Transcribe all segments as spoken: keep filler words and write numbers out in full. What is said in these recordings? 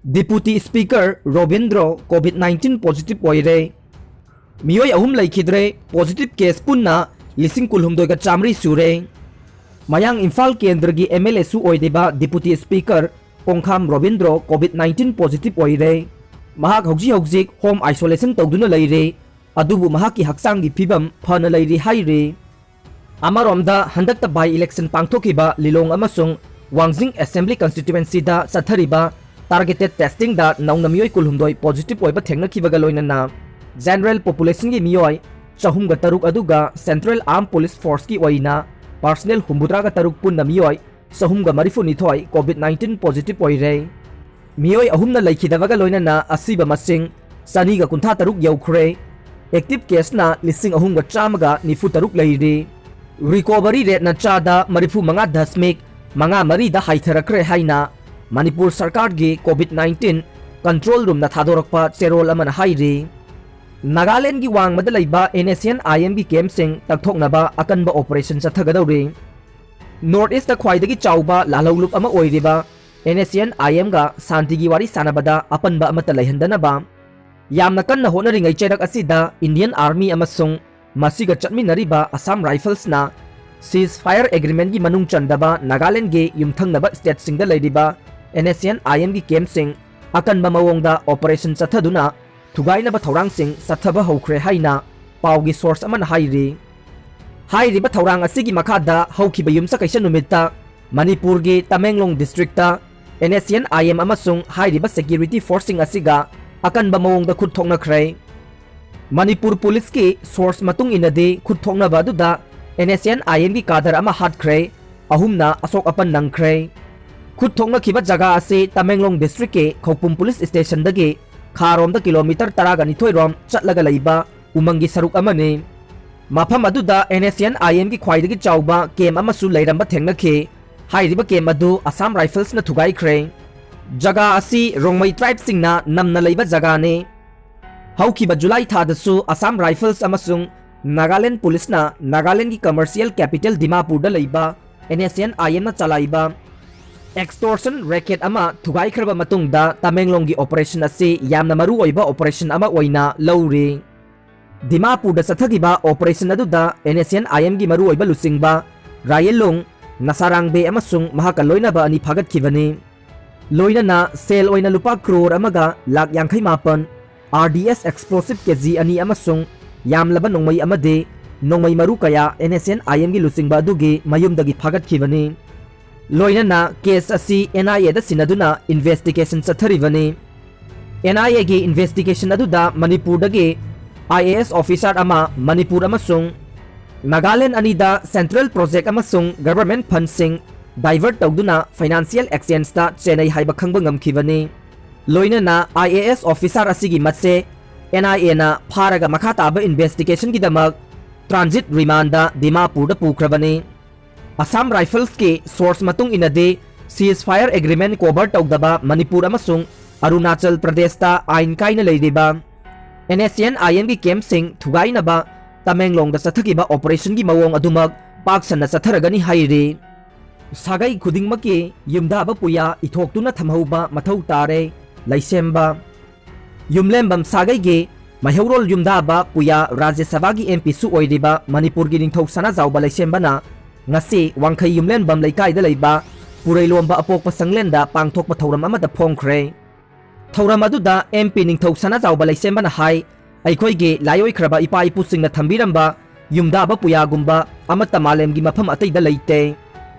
Deputy Speaker Robindro COVID nineteen positive ꯑꯣꯏꯔꯦ꯫ ꯃꯤꯑꯣꯏ ꯑꯍꯨꯝ ꯂꯩꯈꯤꯗ꯭ꯔꯦ꯫ Positive case ꯄꯨꯟꯅ ꯂꯤꯁꯤꯡ ꯀꯨꯟꯍꯨꯝꯗꯣꯏꯒ ꯆꯥꯃꯔꯤ ꯁꯨꯔꯦ꯫ ꯃꯌꯥꯡ ꯏꯝꯐꯥꯜ ꯀꯦꯟꯗ꯭ꯔꯒꯤ MLAꯁꯨ ꯑꯣꯏꯔꯤꯕ Deputy Speaker ꯀꯣꯡꯈꯥꯝ Robindro COVID nineteen positive ꯑꯣꯏꯔꯦ꯫ ꯃꯍꯥꯛ ꯍꯧꯖꯤꯛ ꯍꯧꯖꯤꯛ home isolation ꯇꯧꯗꯨꯅ ꯂꯩꯔꯦ꯫ ꯑꯗꯨꯕꯨ ꯃꯍꯥꯛꯀꯤ ꯍꯛꯆꯥꯡꯒꯤ ꯐꯤꯕꯝ ꯐꯅ ꯂꯩꯔꯤ ꯍꯥꯏꯔꯤ꯫ ꯑꯃꯔꯣꯝꯗ, ꯍꯟꯗꯛꯇ by election ꯄꯥꯡꯊꯣꯛꯈꯤꯕ ꯂꯤꯂꯣꯡ ꯑꯃꯁꯨꯡ ꯋꯥꯡꯖꯤꯡ Assembly Constituencyꯗ ꯆꯠꯊꯔꯤꯕ targeted testingꯗ ꯅꯧꯅ ꯃꯤꯑꯣꯏ ꯀꯨꯟꯍꯨꯝꯗꯣꯏ positive ꯑꯣꯏꯕ ꯊꯦꯡꯅꯈꯤꯕꯒ ꯂꯣꯏꯅꯅ general populationꯒꯤ ꯃꯤꯑꯣꯏ ꯆꯍꯨꯝꯒ ꯇꯔꯨꯛ ꯑꯗꯨꯒ Central Armed Police Forceꯀꯤ ꯑꯣꯏꯅ personnel ꯍꯨꯝꯐꯨꯇꯔꯥꯒ ꯇꯔꯨꯛ ꯄꯨꯟꯅ ꯃꯤꯑꯣꯏ ꯆꯍꯨꯝꯒ ꯃꯔꯤꯐꯨꯅꯤꯊꯣꯏ COVID nineteen positive ꯑꯣꯏꯔꯦ꯫ ꯃꯤꯑꯣꯏ ꯑꯍꯨꯝꯅ ꯂꯩꯈꯤꯗꯕꯒ ꯂꯣꯏꯅꯅ ꯑꯁꯤꯕ ꯃꯁꯤꯡ ꯆꯅꯤꯒ ꯀꯨꯟꯊ꯭ꯔꯥ ꯇꯔꯨꯛ ꯌꯧꯈ꯭ꯔꯦ꯫ Active caseꯅ ꯂꯤꯁꯤꯡ ꯑꯍꯨꯝꯒ ꯆꯥꯝꯃꯒ ꯅꯤꯐꯨ ꯇꯔꯨꯛ ꯂꯩꯔꯤ꯫ Recovery rateꯅ ꯆꯥꯗ ꯃꯔꯤꯐꯨ ꯃꯉꯥ ꯗꯁꯃꯤꯛ ꯃꯉꯥ ꯃꯔꯤꯗ ꯍꯥꯏꯊꯔꯛꯈ꯭ꯔꯦ ꯍꯥꯏꯅ ꯃꯅꯤꯄꯨꯔ ꯁꯔꯀꯥꯔꯒꯤ COVID nineteen control roomꯅ ꯊꯥꯗꯣꯔꯛꯄ ꯆꯦꯔꯣꯜ ꯑꯃꯅ ꯍꯥꯏꯔꯤ꯫ ꯅꯥꯒꯥꯂꯦꯟꯗꯒꯤ ꯋꯥꯡꯃꯗ ꯂꯩꯕ NSCN-IMꯒꯤ campꯁꯤꯡ ꯇꯛꯊꯣꯛꯅꯕ ꯑꯀꯟꯕ operation ꯆꯠꯊꯒꯗꯧꯔꯤ꯫ North Eastꯇ ꯈ꯭ꯋꯥꯏꯗꯒꯤ ꯆꯥꯎꯕ ꯂꯥꯜꯍꯧꯂꯨꯞ ꯑꯃ ꯑꯣꯏꯔꯤꯕ NSCN-IMꯒ ꯁꯥꯟꯇꯤꯒꯤ ꯋꯥꯔꯤ ꯁꯥꯟꯅꯕꯗ ꯑꯄꯟꯕ ꯑꯃꯠꯇ ꯂꯩꯍꯟꯗꯅꯕ ꯌꯥꯝꯅ ꯀꯟꯅ ꯍꯣꯠꯅꯔꯤꯉꯩ ꯆꯩꯔꯛ ꯑꯁꯤꯗ Indian Army ꯑꯃꯁꯨꯡ ꯃꯁꯤꯒ ꯆꯠꯃꯤꯟꯅꯔꯤꯕ Assam Riflesꯅ ceasefire agreementꯀꯤ ꯃꯅꯨꯡ ꯆꯟꯗꯕ ꯅꯥꯒꯥꯂꯦꯟꯗꯒꯤ ꯌꯨꯝꯊꯪꯅꯕ stateꯁꯤꯡꯗ ꯂꯩꯔꯤꯕ NSCN-IMꯒꯤ campꯁꯤꯡ ꯑꯀꯟꯕ ꯃꯑꯣꯡꯗ operation ꯆꯠꯊꯗꯨꯅ ꯊꯨꯒꯥꯏꯅꯕ ꯊꯧꯔꯥꯡꯁꯤꯡ ꯆꯠꯊꯕ ꯍꯧꯈ꯭ꯔꯦ ꯍꯥꯏꯅ ꯄꯥꯎꯒꯤ source ꯑꯃꯅ ꯍꯥꯏꯔꯤ꯫ ꯍꯥꯏꯔꯤꯕ ꯊꯧꯔꯥꯡ ꯑꯁꯤꯒꯤ ꯃꯈꯥꯗ ꯍꯧꯈꯤꯕ ꯌꯨꯝꯁꯀꯩꯁ ꯅꯨꯃꯤꯠꯇ ꯃꯅꯤꯄꯨꯔꯒꯤ ꯇꯃꯦꯡꯂꯣꯡ districtꯇ NSCN-IM ꯑꯃꯁꯨꯡ ꯍꯥꯏꯔꯤꯕ security forceꯁꯤꯡ ꯑꯁꯤꯒ ꯑꯀꯟꯕ ꯃꯑꯣꯡꯗ ꯈꯨꯠ ꯊꯣꯛꯅꯈ꯭ꯔꯦ꯫ ꯃꯅꯤꯄꯨꯔ ꯄꯨꯂꯤꯁꯀꯤ source ꯃꯇꯨꯡ ꯏꯟꯅꯗꯤ ꯈꯨꯠ ꯊꯣꯛꯅꯕ ꯑꯗꯨꯗ NSCN-IMꯒꯤ cadre ꯑꯃ ꯍꯥꯠꯈ꯭ꯔꯦ, ꯑꯍꯨꯝꯅ ꯑꯁꯣꯛ ꯑꯄꯟ ꯅꯪꯈ꯭ꯔꯦ꯫ ꯈꯨꯠ ꯊꯣꯛꯅꯈꯤꯕ ꯖꯒꯥ ꯑꯁꯤ ꯇꯃꯦꯡꯂꯣꯡ districtꯀꯤ ꯈꯧꯄꯨꯝ police stationꯗꯒꯤ ꯈꯥꯔꯣꯝꯗ kilometre ꯇꯔꯥꯒ ꯅꯤꯊꯣꯏ ꯔꯣꯝ ꯆꯠꯂꯒ ꯂꯩꯕ ꯎꯃꯪꯒꯤ ꯁꯔꯨꯛ ꯑꯃꯅꯤ꯫ ꯃꯐꯝ ꯑꯗꯨꯗ NSCN-IMꯒꯤ ꯈ꯭ꯋꯥꯏꯗꯒꯤ ꯆꯥꯎꯕ camp ꯑꯃꯁꯨ ꯂꯩꯔꯝꯕ ꯊꯦꯡꯅꯈꯤ꯫ ꯍꯥꯏꯔꯤꯕ camp ꯑꯗꯨ Assam Riflesꯅ ꯊꯨꯒꯥꯏꯈ꯭ꯔꯦ꯫ ꯖꯒꯥ ꯑꯁꯤ ꯔꯣꯡꯃꯩ tribeꯁꯤꯡꯅ ꯅꯝꯅ ꯂꯩꯕ ꯖꯒꯥꯅꯤ꯫ ꯍꯧꯈꯤꯕ July ꯊꯥꯗꯁꯨ Assam Rifles ꯑꯃꯁꯨꯡ Nagaland Policeꯅ Nagalandꯒꯤ commercial capital ꯗꯤꯃꯥꯄꯨꯔꯗ ꯂꯩꯕ NSCN-IMꯅ ꯆꯂꯥꯏꯕ Extortion racket ꯑꯃ ꯊꯨꯒꯥꯏꯈ꯭ꯔꯕ ꯃꯇꯨꯡꯗ ꯇꯃꯦꯡꯂꯣꯡꯒꯤ operation ꯑꯁꯤ ꯌꯥꯝꯅ ꯃꯔꯨ ꯑꯣꯏꯕ operation ꯑꯃ ꯑꯣꯏꯅ ꯂꯧꯔꯤ꯫ ꯗꯤꯃꯥꯄꯨꯔꯗ ꯆꯠꯊꯈꯤꯕ operation ꯑꯗꯨꯗ NSCN-IMꯒꯤ ꯃꯔꯨ ꯑꯣꯏꯕ ꯂꯨꯆꯤꯡꯕ ꯔꯥꯌꯦꯜꯂꯨꯡ ꯅꯁꯥꯔꯥꯡꯕꯦ ꯑꯃꯁꯨꯡ ꯃꯍꯥꯛꯀ ꯂꯣꯏꯅꯕ ꯑꯅꯤ ꯐꯥꯒꯠꯈꯤꯕꯅꯤ꯫ ꯂꯣꯏꯅꯅ ꯁꯦꯜ ꯑꯣꯏꯅ ꯂꯨꯄꯥ ꯀ꯭ꯔꯣꯔ ꯑꯃꯒ ꯂꯥꯈ ꯌꯥꯡꯈꯩ ꯃꯥꯄꯟ, R D S explosive ꯀꯦ ꯖꯤ ꯑꯅꯤ ꯑꯃꯁꯨꯡ ꯌꯥꯝꯂꯕ ꯅꯣꯡꯃꯩ ꯑꯃꯗꯤ ꯅꯣꯡꯃꯩ ꯃꯔꯨ ꯀꯌꯥ NSCN-IMꯒꯤ ꯂꯨꯆꯤꯡꯕ ꯑꯗꯨꯒꯤ ꯃꯌꯨꯝꯗꯒꯤ ꯐꯥꯒꯠꯈꯤꯕꯅꯤ꯫ ꯂꯣꯏꯅꯅ case ꯑꯁꯤ NIAꯗ ꯁꯤꯟꯅꯗꯨꯅ investigation ꯆꯠꯊꯔꯤꯕꯅꯤ꯫ NIAꯒꯤ investigation ꯑꯗꯨꯗ ꯃꯅꯤꯄꯨꯔꯗꯒꯤ IAS officer ꯑꯃ ꯃꯅꯤꯄꯨꯔ ꯑꯃꯁꯨꯡ ꯅꯥꯒꯥꯂꯦꯟ ꯑꯅꯤꯗ central project ꯑꯃꯁꯨꯡ government fundꯁꯤꯡ divert ꯇꯧꯗꯨꯅ financial exchangeꯇ ꯆꯦꯟꯅꯩ ꯍꯥꯏꯕ ꯈꯪꯕ ꯉꯝꯈꯤꯕꯅꯤ꯫ ꯂꯣꯏꯅꯅ IAS officer ꯑꯁꯤꯒꯤ ꯃꯠꯁꯦ NIAꯅ ꯐꯥꯔꯒ ꯃꯈꯥ ꯇꯥꯕ investigationꯒꯤꯗꯃꯛ transit remandꯗ ꯗꯤꯃꯥꯄꯨꯔꯗ ꯄꯨꯈ꯭ꯔꯕꯅꯤ꯫ Assam Riflesꯀꯤ source ꯃꯇꯨꯡ ꯏꯟꯅꯗꯤ, ceasefire agreement cover ꯇꯧꯗꯕ ꯃꯅꯤꯄꯨꯔ ꯑꯃꯁꯨꯡ ꯑꯔꯨꯅꯥꯆꯜ ꯄ꯭ꯔꯗꯦꯁꯇ ꯑꯥꯏꯟ ꯀꯥꯏꯅ ꯂꯩꯔꯤꯕ NSCN-IMꯒꯤ campꯁꯤꯡ ꯊꯨꯒꯥꯏꯅꯕ ꯇꯃꯦꯡꯂꯣꯡꯗ ꯆꯠꯊꯈꯤꯕ operationꯒꯤ ꯃꯑꯣꯡ ꯑꯗꯨꯃꯛ ꯄꯥꯛ ꯁꯟꯅ ꯆꯠꯊꯔꯒꯅꯤ ꯍꯥꯏꯔꯤ꯫ ꯁꯥꯒꯩ ꯈꯨꯗꯤꯡꯃꯛꯀꯤ ꯌꯨꯝꯗꯥꯕ ꯄꯨꯌꯥ ꯏꯊꯣꯛꯇꯨꯅ ꯊꯝꯍꯧꯕ ꯃꯊꯧ ꯇꯥꯔꯦ, ꯂꯩꯁꯦꯝꯕ꯫ ꯌꯨꯝꯂꯦꯝꯕꯝ ꯁꯥꯒꯩꯒꯤ ꯃꯩꯍꯧꯔꯣꯜ ꯌꯨꯝꯗꯥꯕ ꯄꯨꯌꯥ ꯔꯥꯖ꯭ꯌ ꯁꯚꯥꯒꯤ MPꯁꯨ ꯑꯣꯏꯔꯤꯕ ꯃꯅꯤꯄꯨꯔꯒꯤ ꯅꯤꯡꯊꯧ ꯁꯅꯥꯖꯥꯎꯕ ꯂꯩꯁꯦꯝꯕꯅ ꯉꯁꯤ ꯋꯥꯡꯈꯩ ꯌꯨꯝꯂꯦꯝꯕꯝ ꯂꯩꯀꯥꯏꯗ ꯂꯩꯕ ꯄꯨꯔꯩꯂꯣꯝꯕ ꯑꯄꯣꯛꯄ ꯁꯪꯂꯦꯟꯗ ꯄꯥꯡꯊꯣꯛꯄ ꯊꯧꯔꯝ ꯑꯃꯗ ꯐꯣꯡꯈ꯭ꯔꯦ꯫ ꯊꯧꯔꯝ ꯑꯗꯨꯗ MP ꯅꯤꯡꯊꯧ ꯁꯅꯥꯖꯥꯎꯕ ꯂꯩꯁꯦꯝꯕꯅ ꯍꯥꯏ, ꯑꯩꯈꯣꯏꯒꯤ ꯂꯥꯏꯑꯣꯏꯈ꯭ꯔꯕ ꯏꯄꯥ ꯏꯄꯨꯁꯤꯡꯅ ꯊꯝꯕꯤꯔꯝꯕ ꯌꯨꯝꯗꯥꯕ ꯄꯨꯌꯥꯒꯨꯝꯕ ꯑꯃꯠꯇ ꯃꯥꯂꯦꯝꯒꯤ ꯃꯐꯝ ꯑꯇꯩꯗ ꯂꯩꯇꯦ꯫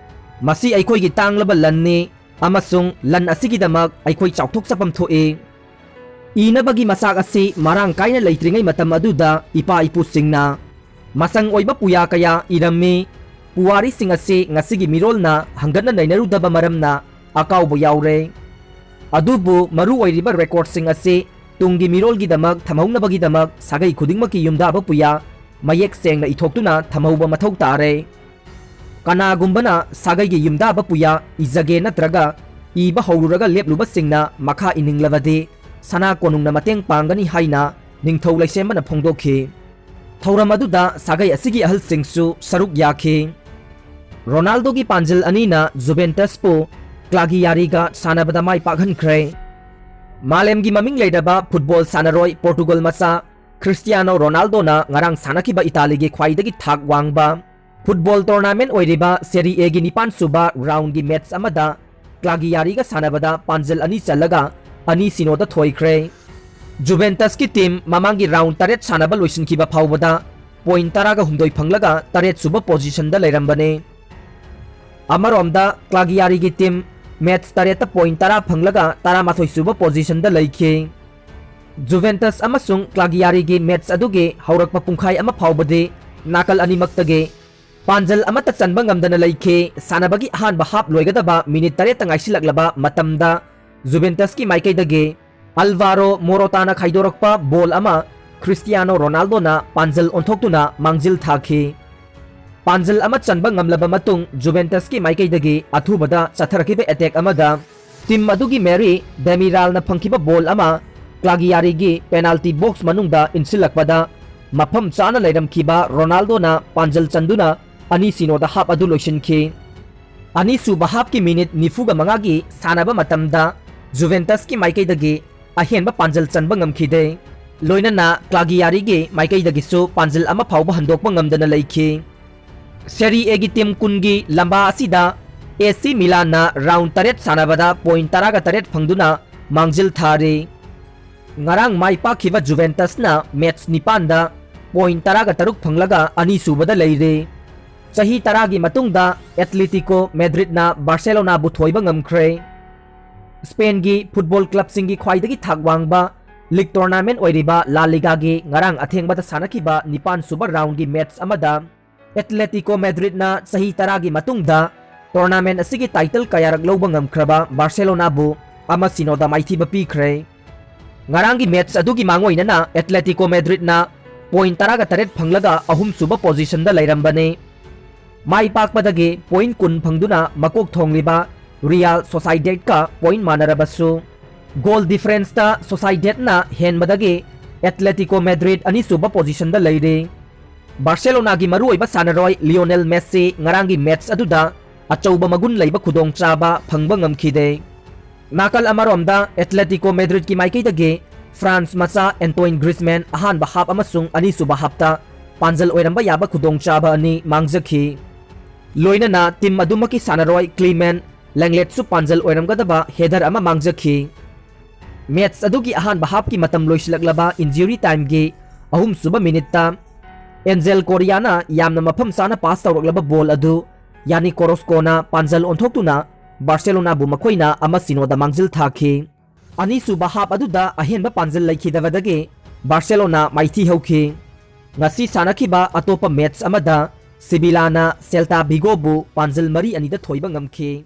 ꯃꯁꯤ ꯑꯩꯈꯣꯏꯒꯤ ꯇꯥꯡꯂꯕ ꯂꯟꯅꯤ ꯑꯃꯁꯨꯡ ꯂꯟ ꯑꯁꯤꯒꯤꯗꯃꯛ ꯑꯩꯈꯣꯏ ꯆꯥꯎꯊꯣꯛꯆꯐꯝ ꯊꯣꯛꯏ꯫ ꯏꯅꯕꯒꯤ ꯃꯆꯥꯛ ꯑꯁꯤ ꯃꯔꯥꯡ ꯀꯥꯏꯅ ꯂꯩꯇ꯭ꯔꯤꯉꯩ ꯃꯇꯝ ꯑꯗꯨꯗ ꯏꯄꯥ ꯏꯄꯨꯁꯤꯡꯅ ꯃꯆꯪ ꯑꯣꯏꯕ ꯄꯨꯌꯥ ꯀꯌꯥ ꯏꯔꯝꯃꯤ꯫ ꯄꯨꯋꯥꯔꯤꯁꯤꯡ ꯑꯁꯤ ꯉꯁꯤꯒꯤ ꯃꯤꯔꯣꯜꯅ ꯍꯪꯒꯠꯅ ꯅꯩꯅꯔꯨꯗꯕ ꯃꯔꯝꯅ ꯑꯀꯥꯎꯕ ꯌꯥꯎꯔꯦ꯫ ꯑꯗꯨꯕꯨ ꯃꯔꯨ ꯑꯣꯏꯔꯤꯕ recordꯁꯤꯡ ꯑꯁꯤ ꯇꯨꯡꯒꯤ ꯃꯤꯔꯣꯜꯒꯤꯗꯃꯛ ꯊꯝꯍꯧꯅꯕꯒꯤꯗꯃꯛ ꯁꯥꯒꯩ ꯈꯨꯗꯤꯡꯃꯛꯀꯤ ꯌꯨꯝꯗꯥꯕ ꯄꯨꯌꯥ ꯃꯌꯦꯛ ꯁꯦꯡꯅ ꯏꯊꯣꯛꯇꯨꯅ ꯊꯝꯍꯧꯕ ꯃꯊꯧ ꯇꯥꯔꯦ꯫ ꯀꯅꯥꯒꯨꯝꯕꯅ ꯁꯥꯒꯩꯒꯤ ꯌꯨꯝꯗꯥꯕ ꯄꯨꯌꯥ ꯏꯖꯒꯦ ꯅꯠꯇ꯭ꯔꯒ ꯏꯕ ꯍꯧꯔꯨꯔꯒ ꯂꯦꯞꯂꯨꯕꯁꯤꯡꯅ ꯃꯈꯥ ꯏꯅꯤꯡꯂꯕꯗꯤ ꯁꯅꯥ ꯀꯣꯅꯨꯡꯅ ꯃꯇꯦꯡ ꯄꯥꯡꯒꯅꯤ ꯍꯥꯏꯅ ꯅꯤꯡꯊꯧ ꯂꯩꯁꯦꯝꯕꯅ ꯐꯣꯡꯗꯣꯛꯈꯤ꯫ ꯊꯧꯔꯝ ꯑꯗꯨꯗ ꯁꯥꯒꯩ ꯑꯁꯤꯒꯤ ꯑꯍꯜꯁꯤꯡꯁꯨ ꯁꯔꯨꯛ ꯌꯥꯈꯤ꯫ ꯔꯣꯅꯥꯜꯗꯣꯒꯤ ꯄꯥꯟꯖꯤꯜ ꯑꯅꯤꯅ ꯖꯨꯚꯦꯟꯇꯁꯄꯨ ꯀ꯭ꯂꯥꯒꯤꯌꯥꯔꯤꯒ ꯁꯥꯟꯅꯕꯗ ꯃꯥꯏ ꯄꯥꯛꯍꯟꯈ꯭ꯔꯦ꯫ ꯃꯥꯂꯦꯝꯒꯤ ꯃꯃꯤꯡ ꯂꯩꯔꯕ ꯐꯨꯠꯕꯣꯜ ꯁꯥꯟꯅꯔꯣꯏ ꯄꯣꯔꯇꯨꯒꯜ ꯃꯆꯥ ꯈ꯭ꯔꯤꯁꯇꯤꯌꯥꯅꯣ ꯔꯣꯅꯥꯜꯗꯣꯅ ꯉꯔꯥꯡ ꯁꯥꯟꯅꯈꯤꯕ ꯏꯇꯥꯂꯤꯒꯤ ꯈ꯭ꯋꯥꯏꯗꯒꯤ ꯊꯥꯛ ꯋꯥꯡꯕ ꯐꯨꯠꯕꯣꯜ ꯇꯣꯔꯅꯥꯃꯦꯟ ꯑꯣꯏꯔꯤꯕ ꯁꯦꯔꯤ ꯑꯦꯒꯤ ꯅꯤꯄꯥꯟ ꯁꯨꯕ ꯔꯥꯎꯟꯒꯤ ꯃꯦꯠꯆ ꯑꯃꯗ ꯀ꯭ꯂꯥꯒꯤꯌꯥꯔꯤꯒ ꯁꯥꯟꯅꯕꯗ ꯄꯥꯟꯖꯜ ꯑꯅꯤ ꯆꯜꯂꯒ ꯑꯅꯤ ꯁꯤꯅꯣꯗ ꯊꯣꯏꯈ꯭ꯔꯦ꯫ ꯖꯨꯚꯦꯟꯇꯁꯀꯤ ꯇꯤꯝ ꯃꯃꯥꯡꯒꯤ ꯔꯥꯎꯟ ꯇꯔꯦꯠ ꯁꯥꯟꯅꯕ ꯂꯣꯏꯁꯤꯟꯈꯤꯕ ꯐꯥꯎꯕꯗ ꯄꯣꯏꯟ ꯇꯔꯥꯒ ꯍꯨꯝꯗꯣꯏ ꯐꯪꯂꯒ ꯇꯔꯦꯠ ꯁꯨꯕ ꯄꯣꯖꯤꯁꯟꯗ ꯂꯩꯔꯝꯕꯅꯦ꯫ ꯑꯃꯔꯣꯝꯗ ꯀ꯭ꯂꯥꯒꯤꯌꯥꯔꯤꯒꯤ ꯇꯤꯝ ꯃꯦꯠꯆ ꯇꯔꯦꯠꯇ ꯄꯣꯏꯟ ꯇꯔꯥ ꯐꯪꯂꯒ ꯇꯔꯥꯃꯥꯊꯣꯏ ꯁꯨꯕ ꯄꯣꯖꯤꯁꯟꯗ ꯂꯩꯈꯤ꯫ ꯖꯨꯚꯦꯟꯇꯁ ꯑꯃꯁꯨꯡ ꯀ꯭ꯂꯥꯒꯤꯌꯥꯔꯤꯒꯤ ꯃꯦꯠꯆ ꯑꯗꯨꯒꯤ ꯍꯧꯔꯛꯄ ꯄꯨꯡꯈꯥꯏ ꯑꯃ ꯐꯥꯎꯕꯗꯤ ꯅꯥꯀꯜ ꯑꯅꯤꯃꯛꯇꯒꯤ ꯄꯥꯟꯖꯜ ꯑꯃꯠꯇ ꯆꯟꯕ ꯉꯝꯗꯅ ꯂꯩꯈꯤ꯫ ꯁꯥꯟꯅꯕꯒꯤ ꯑꯍꯥꯟꯕ ꯍꯥꯞ ꯂꯣꯏꯒꯗꯕ ꯃꯤꯅꯤꯠ ꯇꯔꯦꯠꯇ ꯉꯥꯏꯁꯤꯜꯂꯛꯂꯕ ꯃꯇꯝꯗ ꯖꯨꯚꯦꯟꯇꯁꯀꯤ ꯃꯥꯏꯀꯩꯗꯒꯤ ꯑꯜꯚꯥꯔꯣ ꯃꯣꯔꯣꯇꯥꯅ ꯈꯥꯏꯗꯣꯔꯛꯄ ꯕꯣꯜ ꯑꯃ ꯈ꯭ꯔꯤꯁꯇꯤꯌꯥꯅꯣ ꯔꯣꯅꯥꯜꯗꯣꯅ ꯄꯥꯟꯖꯜ ꯑꯣꯟꯊꯣꯛꯇꯨꯅ ꯃꯥꯡꯖꯤꯜ ꯊꯥꯈꯤ꯫ ꯄꯥꯟꯖꯜ ꯑꯃ ꯆꯟꯕ ꯉꯝꯂꯕ ꯃꯇꯨꯡ ꯖꯨꯚꯦꯟꯇꯁꯀꯤ ꯃꯥꯏꯀꯩꯗꯒꯤ ꯑꯊꯨꯕꯗ ꯆꯠꯊꯔꯛꯈꯤꯕ ꯑꯦꯇꯦꯛ ꯑꯃꯗ ꯇꯤꯝ ꯑꯗꯨꯒꯤ ꯃꯦꯔꯤ ꯗꯦꯃꯤꯔꯥꯜꯅ ꯐꯪꯈꯤꯕ ꯕꯣꯜ ꯑꯃ ꯀ꯭ꯂꯥꯒꯤꯌꯥꯔꯤꯒꯤ ꯄꯦꯅꯥꯜꯇꯤ ꯕꯣꯛꯁ ꯃꯅꯨꯡꯗ ꯏꯟꯁꯤꯜꯂꯛꯄꯗ ꯃꯐꯝ ꯆꯥꯅ ꯂꯩꯔꯝꯈꯤꯕ ꯔꯣꯅꯥꯜꯗꯣꯅ ꯄꯥꯟꯖꯜ ꯆꯟꯗꯨꯅ ꯑꯅꯤ ꯁꯤꯅꯣꯗ ꯍꯥꯞ ꯑꯗꯨ ꯂꯣꯏꯁꯤꯟꯈꯤ꯫ ꯑꯅꯤꯁꯨꯕ ꯍꯥꯞꯀꯤ ꯃꯤꯅꯤꯠ ꯅꯤꯐꯨꯒ ꯃꯉꯥꯒꯤ ꯁꯥꯟꯅꯕ ꯃꯇꯝꯗ ꯖꯨꯚꯦꯟꯇꯁꯀꯤ ꯃꯥꯏꯀꯩꯗꯒꯤ ꯑꯍꯦꯟꯕ ꯄꯥꯟꯖꯜ ꯆꯟꯕ ꯉꯝꯈꯤꯗꯦ꯫ ꯂꯣꯏꯅꯅ ꯀ꯭ꯂꯥꯒꯤꯌꯥꯔꯤꯒꯤ ꯃꯥꯏꯀꯩꯗꯒꯤꯁꯨ ꯄꯥꯟꯖꯜ ꯑꯃ ꯐꯥꯎꯕ ꯍꯟꯗꯣꯛꯄ ꯉꯝꯗꯅ ꯂꯩꯈꯤ꯫ ꯁꯦꯔꯤ ꯑꯦꯒꯤ ꯇꯤꯝ ꯀꯨꯟꯒꯤ ꯂꯝꯕꯥ ꯑꯁꯤꯗ ꯑꯦ ꯁꯤ ꯃꯤꯂꯥꯟꯅ ꯔꯥꯎꯟ ꯇꯔꯦꯠ ꯁꯥꯟꯅꯕꯗ ꯄꯣꯏꯟ ꯇꯔꯥꯒ ꯇꯔꯦꯠ ꯐꯪꯗꯨꯅ ꯃꯥꯡꯖꯤꯜ ꯊꯥꯔꯤ꯫ ꯉꯔꯥꯡ ꯃꯥꯏ ꯄꯥꯛꯈꯤꯕ ꯖꯨꯚꯦꯟꯇꯁꯅ ꯃꯦꯠꯆ ꯅꯤꯄꯥꯟꯗ ꯄꯣꯏꯟ ꯇꯔꯥꯒ ꯇꯔꯨꯛ ꯐꯪꯂꯒ ꯑꯅꯤꯁꯨꯕꯗ ꯂꯩꯔꯦ꯫ ꯆꯍꯤ ꯇꯔꯥꯒꯤ ꯃꯇꯨꯡꯗ ꯑꯦꯠꯂꯦꯇꯤꯀꯣ ꯃꯦꯗ꯭ꯔꯤꯗꯅ ꯕꯥꯔꯁꯦꯂꯣꯅꯥꯕꯨ ꯊꯣꯏꯕ ꯉꯝꯈ꯭ꯔꯦ꯫ ꯁ꯭ꯄꯦꯟꯒꯤ ꯐꯨꯠꯕꯣꯜ ꯀ꯭ꯂꯕꯁꯤꯡꯒꯤ ꯈ꯭ꯋꯥꯏꯗꯒꯤ ꯊꯥꯛ ꯋꯥꯡꯕ ꯂꯤꯒ ꯇꯣꯔꯅꯥꯃꯦꯟ ꯑꯣꯏꯔꯤꯕ ꯂꯥ ꯂꯤꯒꯥꯒꯤ ꯉꯔꯥꯡ ꯑꯊꯦꯡꯕꯗ ꯁꯥꯟꯅꯈꯤꯕ ꯅꯤꯄꯥꯟ ꯁꯨꯕ ꯔꯥꯎꯟꯒꯤ ꯃꯦꯠꯆ ꯑꯃꯗ ꯑꯦꯠꯂꯦꯇꯤꯀꯣ ꯃꯦꯗ꯭ꯔꯤꯗꯅ ꯆꯍꯤ ꯇꯔꯥꯒꯤ ꯃꯇꯨꯡꯗ ꯇꯣꯔꯅꯥꯃꯦꯟ ꯑꯁꯤꯒꯤ ꯇꯥꯏꯇꯜ ꯀꯌꯥꯔꯛ ꯂꯧꯕ ꯉꯝꯈ꯭ꯔꯕ ꯕꯥꯔꯁꯦꯂꯣꯅꯥꯕꯨ ꯑꯃ ꯁꯤꯅꯣꯗ ꯃꯥꯏꯊꯤꯕ ꯄꯤꯈ꯭ꯔꯦ꯫ ꯉꯔꯥꯡꯒꯤ ꯃꯦꯠꯆ ꯑꯗꯨꯒꯤ ꯃꯥꯡꯑꯣꯏꯅꯅ ꯑꯦꯠꯂꯦꯇꯤꯀꯣ ꯃꯦꯗ꯭ꯔꯤꯗꯅ ꯄꯣꯏꯟ ꯇꯔꯥꯒ ꯇꯔꯦꯠ ꯐꯪꯂꯒ ꯑꯍꯨꯝꯁꯨꯕ ꯄꯣꯖꯤꯁꯟꯗ ꯂꯩꯔꯝꯕꯅꯤ꯫ ꯃꯥꯏ ꯄꯥꯛꯄꯗꯒꯤ ꯄꯣꯏꯟ ꯀꯨꯟ ꯐꯪꯗꯨꯅ ꯃꯀꯣꯛ ꯊꯣꯡꯂꯤꯕ ꯔꯤꯌꯥꯜ ꯁꯣꯁꯥꯏꯗꯦꯠꯀ ꯄꯣꯏꯟ ꯃꯥꯟꯅꯔꯕꯁꯨ, ꯒꯣꯜ ꯗꯤꯐꯔꯦꯟꯁꯇ ꯁꯣꯁꯥꯏꯗꯦꯠꯅ ꯍꯦꯟꯕꯗꯒꯤ ꯑꯦꯠꯂꯦꯇꯤꯀꯣ ꯃꯦꯗ꯭ꯔꯤꯗ ꯑꯅꯤꯁꯨꯕ ꯄꯣꯖꯤꯁꯟꯗ ꯂꯩꯔꯤ꯫ ꯕꯥꯔꯁꯦꯂꯣꯅꯥꯒꯤ ꯃꯔꯨꯑꯣꯏꯕ ꯁꯥꯟꯅꯔꯣꯏ ꯂꯤꯑꯣꯅꯦꯜ ꯃꯦꯁꯤ ꯉꯔꯥꯡꯒꯤ ꯃꯦꯠꯆ ꯑꯗꯨꯗ ꯑꯆꯧꯕ ꯃꯒꯨꯟ ꯂꯩꯕ ꯈꯨꯗꯣꯡꯆꯥꯕ ꯐꯪꯕ ꯉꯝꯈꯤꯗꯦ꯫ ꯅꯥꯀꯜ ꯑꯃꯔꯣꯝꯗ ꯑꯦꯊꯂꯦꯇꯤꯀꯣ ꯃꯦꯗ꯭ꯔꯤꯗꯀꯤ ꯃꯥꯏꯀꯩꯗꯒꯤ ꯐ꯭ꯔꯥꯟꯁ ꯃꯆꯥ ꯑꯦꯟꯇꯣꯏꯟ ꯒ꯭ꯔꯤꯖꯃꯦꯟ ꯑꯍꯥꯟꯕ ꯍꯥꯞ ꯑꯃꯁꯨꯡ ꯑꯅꯤꯁꯨꯕ ꯍꯥꯞꯇ ꯄꯥꯟꯖꯜ ꯑꯣꯏꯔꯝꯕ ꯌꯥꯕ ꯈꯨꯗꯣꯡꯆꯥꯕ ꯑꯅꯤ ꯃꯥꯡꯖꯈꯤ꯫ ꯂꯣꯏꯅꯅ ꯇꯤꯝ ꯑꯗꯨꯃꯛꯀꯤ ꯁꯥꯟꯅꯔꯣꯏ ꯀ꯭ꯂꯤꯃꯦꯟ ꯂꯦꯡꯂꯦꯠꯁꯨ ꯄꯥꯟꯖꯜ ꯑꯣꯏꯔꯝꯒꯗꯕ ꯍꯦꯗꯔ ꯑꯃ ꯃꯥꯡꯖꯈꯤ꯫ ꯃꯦꯠꯆ ꯑꯗꯨꯒꯤ ꯑꯍꯥꯟꯕ ꯍꯥꯞꯀꯤ ꯃꯇꯝ ꯂꯣꯏꯁꯤꯜꯂꯛꯂꯕ ꯏꯟꯖꯨꯔꯤ ꯇꯥꯏꯝꯒꯤ ꯑꯍꯨꯝꯁꯨꯕ ꯃꯤꯅꯤꯠꯇ ꯑꯦꯟꯖꯦꯜ ꯀꯣꯔꯤꯌꯥꯅ ꯌꯥꯝꯅ ꯃꯐꯝ ꯆꯥꯅ ꯄꯥꯁ ꯇꯧꯔꯛꯂꯕ ꯕꯣꯜ ꯑꯗꯨ ꯌꯥꯅꯤ ꯀꯣꯔꯣꯁꯀꯣꯅ ꯄꯥꯟꯖꯜ ꯑꯣꯟꯊꯣꯛꯇꯨꯅ ꯕꯥꯔꯁꯦꯂꯣꯅꯥꯕꯨ ꯃꯈꯣꯏꯅ ꯑꯃ ꯁꯤꯅꯣꯗ ꯃꯥꯡꯖꯤꯜ ꯊꯥꯈꯤ꯫ ꯑꯅꯤꯁꯨꯕ ꯍꯥꯞ ꯑꯗꯨꯗ ꯑꯍꯦꯟꯕ ꯄꯥꯟꯖꯜ ꯂꯩꯈꯤꯗꯕꯗꯒꯤ ꯕꯥꯔꯁꯦꯂꯣꯅꯥ ꯃꯥꯏꯊꯤ ꯍꯧꯈꯤ꯫ ꯉꯁꯤ ꯁꯥꯟꯅꯈꯤꯕ ꯑꯇꯣꯞꯄ ꯃꯦꯠꯆ ꯑꯃꯗ ꯁꯤꯕꯤꯂꯥꯅ ꯁꯦꯜꯇꯥ ꯚꯤꯒꯣꯕꯨ ꯄꯥꯟꯖꯜ ꯃꯔꯤ ꯑꯅꯤꯗ ꯊꯣꯏꯕ ꯉꯝꯈꯤ꯫